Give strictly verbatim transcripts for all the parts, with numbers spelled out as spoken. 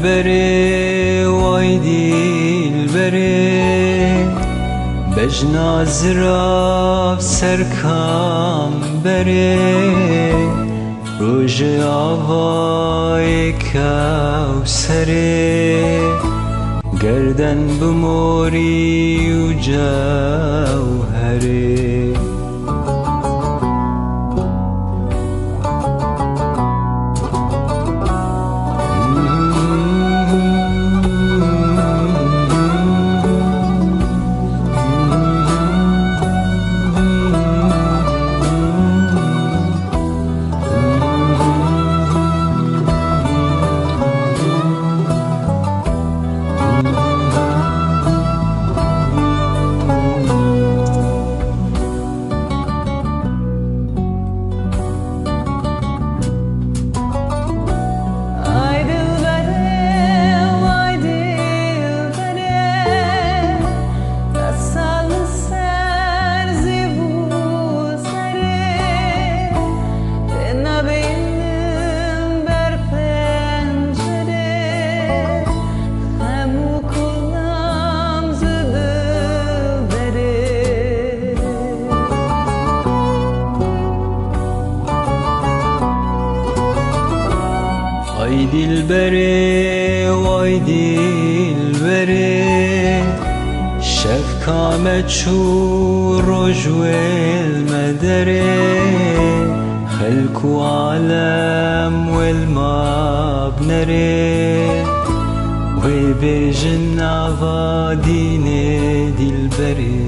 Berê, way dîlberê, bejna zirav ser kamberê, rojê avayê kewserê, gerden bi morî û cewherê. Ay dilberê, vay dilberê, te sal li ser zîv û serê, tê nabînin ber pencerê, hemû kolam zi dil derê. Ay dilberê, way dilberê, şev ka me çû, roj wêl me derê, xelk û alem wêl ma bnerê, wê bêjin nava dînê dilberê.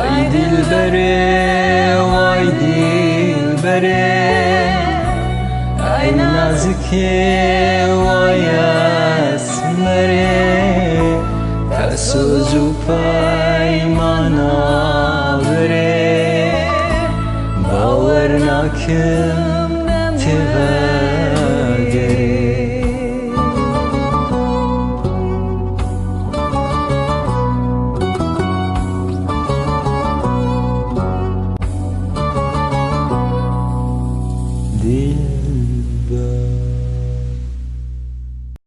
Ay dilberê, vay dilberê, ay nazikê, vay esmerê, te soz û peymana berê, bawer nakim tê vegerê. Dil